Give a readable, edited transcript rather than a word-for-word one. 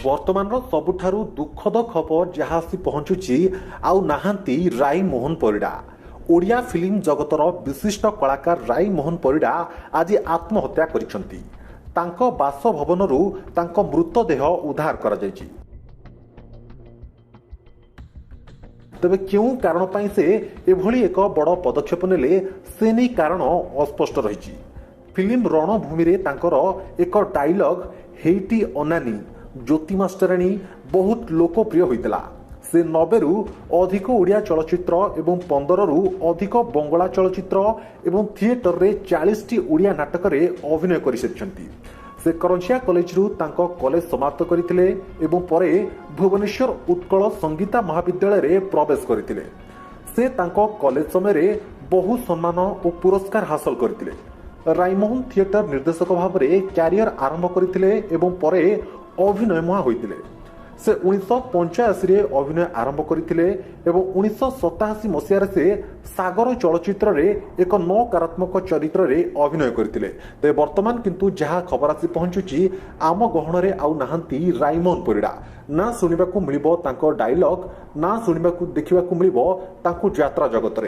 ବର୍ତ୍ତମାନର ସବୁଠାରୁ ଦୁଃଖଦ ଖବର ଯାହା ଆସି ପହଞ୍ଚୁଛି, ଆଉ ନାହାନ୍ତି ରାଇମୋହନ ପରିଡ଼ା। ଓଡ଼ିଆ ଫିଲ୍ମ ଜଗତର ବିଶିଷ୍ଟ କଳାକାର ରାଇମୋହନ ପରିଡ଼ା ଆଜି ଆତ୍ମହତ୍ୟା କରିଛନ୍ତି। ତାଙ୍କ ବାସଭବନରୁ ତାଙ୍କ ମୃତଦେହ ଉଦ୍ଧାର କରାଯାଇଛି। ତେବେ କେଉଁ କାରଣ ପାଇଁ ସେ ଏଭଳି ଏକ ବଡ଼ ପଦକ୍ଷେପ ନେଲେ, ସେ ନେଇ କାରଣ ଅସ୍ପଷ୍ଟ ରହିଛି। ଫିଲ୍ମ ରଣଭୂମିରେ ତାଙ୍କର ଏକ ଡାଇଲଗ୍ ହେଇଟି ଅନାନି ଜ୍ୟୋତି ମାଷ୍ଟରାଣୀ ବହୁତ ଲୋକପ୍ରିୟ ହୋଇଥିଲା। ସେ 90ରୁ ଅଧିକ ଓଡ଼ିଆ ଚଳଚ୍ଚିତ୍ର ଏବଂ 15ରୁ ଅଧିକ ବଙ୍ଗଳା ଚଳଚ୍ଚିତ୍ର ଏବଂ ଥିଏଟରରେ 40ଟି ଓଡ଼ିଆ ନାଟକରେ ଅଭିନୟ କରିସାରିଛନ୍ତି। ସେ କରଞ୍ଜିଆ କଲେଜରୁ ତାଙ୍କ କଲେଜ ସମାପ୍ତ କରିଥିଲେ ଏବଂ ପରେ ଭୁବନେଶ୍ୱର ଉତ୍କଳ ସଙ୍ଗୀତା ମହାବିଦ୍ୟାଳୟରେ ପ୍ରବେଶ କରିଥିଲେ। ସେ ତାଙ୍କ କଲେଜ ସମୟରେ ବହୁ ସମ୍ମାନ ଓ ପୁରସ୍କାର ହାସଲ କରିଥିଲେ। ରାଇମୋହନ ଥିଏଟର ନିର୍ଦ୍ଦେଶକ ଭାବରେ କ୍ୟାରିୟର ଆରମ୍ଭ କରିଥିଲେ ଏବଂ ପରେ ଅଭିନୟମୁହାଁ ହୋଇଥିଲେ। ସେ 1985ରେ ଅଭିନୟ ଆରମ୍ଭ କରିଥିଲେ ଏବଂ 1987 ମସିହାରେ ସେ ସାଗର ଚଳଚ୍ଚିତ୍ରରେ ଏକ ନକାରାତ୍ମକ ଚରିତ୍ରରେ ଅଭିନୟ କରିଥିଲେ। ତେବେ ବର୍ତ୍ତମାନ କିନ୍ତୁ ଯାହା ଖବର ଆସି ପହଞ୍ଚୁଛି, ଆମ ଗହଣରେ ଆଉ ନାହାନ୍ତି ରାଇମୋହନ ପରିଡ଼ା। ନା ଶୁଣିବାକୁ ମିଳିବ ତାଙ୍କ ଡାଇଲଗ୍, ନା ଶୁଣିବାକୁ ଦେଖିବାକୁ ମିଳିବ ତାଙ୍କୁ ଯାତ୍ରା ଜଗତରେ।